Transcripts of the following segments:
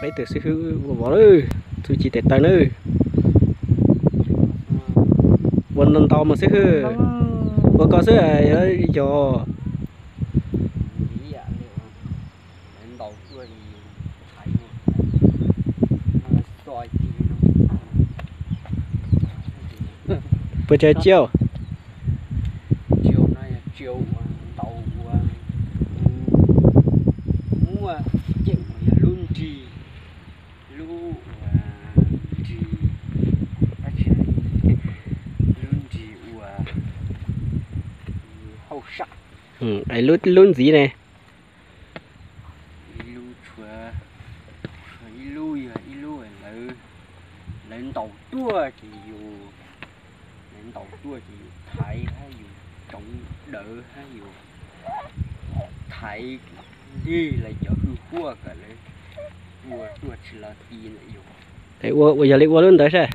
Peb tus xib hwb ua vov lawm, txuj ci tes taw nawb. Ua ntau ntau mas xib hwb, ua koj xwb yog. Puas tsav tsiaj? Tsiaj no yog tsiaj uas ntau uas muaj ceem uas yog lub nrig, lub uas nrig, lub nrig uas hauj sam. Lub ntxiv ne? Ib lub tshuav, tshuav ib lub yog ib lub lawv ntaus tuaj ces yus, lawv ntaus tuaj ces yus thaiv hab yus tsoov dawv hab yus thaiv lig lawv cov hwj huaj kom lawv ua tuaj tsis los ti ntawm yus. Ua, ua yog li ua lub ntawd saib.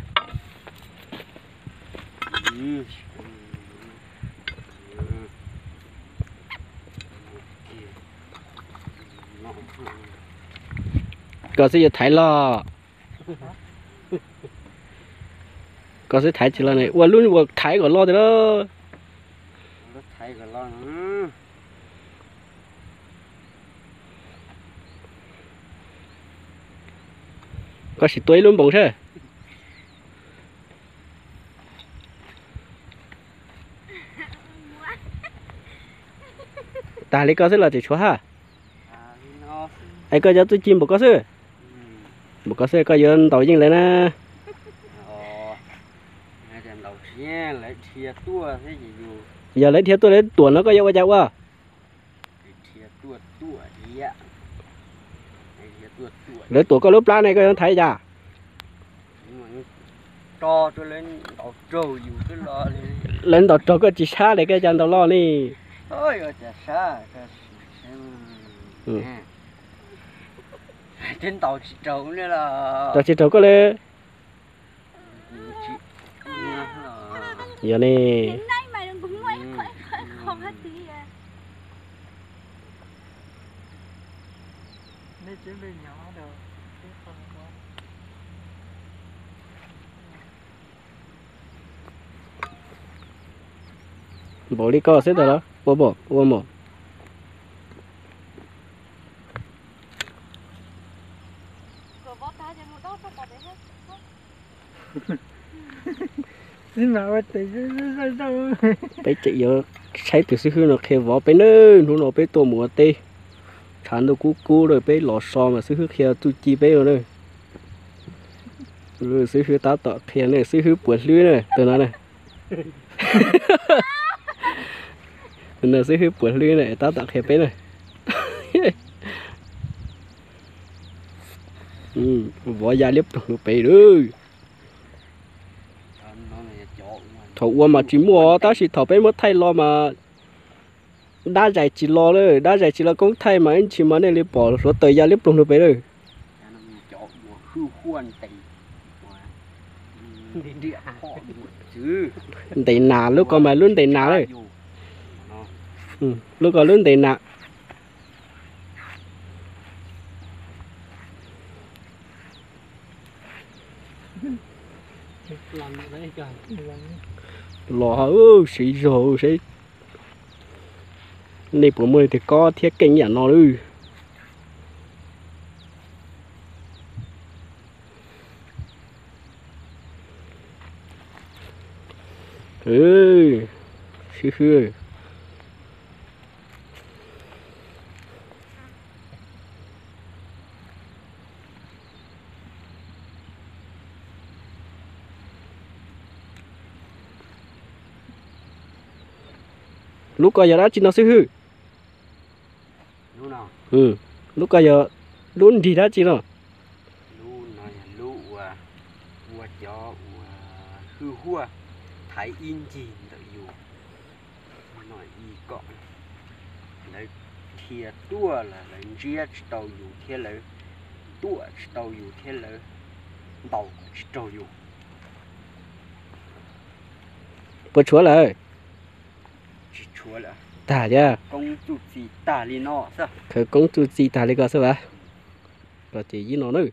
Koj xwb yuav thaiv los. Koj xwb thaiv tsis los ne, ua lub ua thaiv kom loj tiag lauj. Koj sim tua ib lub npoos saib. Tag li koj xwb los tseem tshuav hab? Es koj cov txuj ci npaum koj xwb? Npaum koj xwb koj yuav ntaus yeej lawv na. Yog lawv dhia tuaj lawv tuam no koj yuav ua cas ua? Lawv tuam koj lub plab ne koj yuav thaiv cas? Lawv ntaus raug koj tsis sab li koj cas ntaus loj ne. Ntaus tsis raug koj li. Yog ne. Npaum li koj xwb ntag los ua npaum ua npaum. Peb tseem yuav saib tus xib hwb no qhia vov peb nawb. Hnub no peb tuaj mus ua teb, tshav ntuj kub kub lawm peb los so mas xib hwb qhia txuj ci peb ua na. Xib hwb tab tom qhia ne, xib hwb puas hlwb na tus no na. Tus no xib hwb puas hlwb na tab tom qhia peb na. Vov ya liab ploog lub pem lawm. Thaum ua mas tsis muaj, tab sis thaum peb muab thaij los mas dab zais tsis los lawm, dab zais tsis los koob thaij mas ib ntsis mas nej li pom hluav taws ya liab ploog lub pem lawm. Ntes nas, lub ko mas lub ntes nas lawm. Lub ko lub ntes nas. Los siv zog seb nej puas muaj tig kob thiab keej yam no lawm. Xib hwb, lub ko yog dab tsi no xib hwb? Lub ko yog lub nrig dab tsi no? Lub no yog lub uas ua cov uas hwj huaj thaiv ib ncig ntawm yus no ib kom lawv dhia tuaj los lawv ntsiab tsis tau yus thiab lawv tuam tsis tau yus thiab lawv ntaus tsis raug yus. Puas tshuav lawm? Tsis tshuav lawm. Tag thiab. Khawv koob txuj txi tag li ko xwb as. no ces yib no na.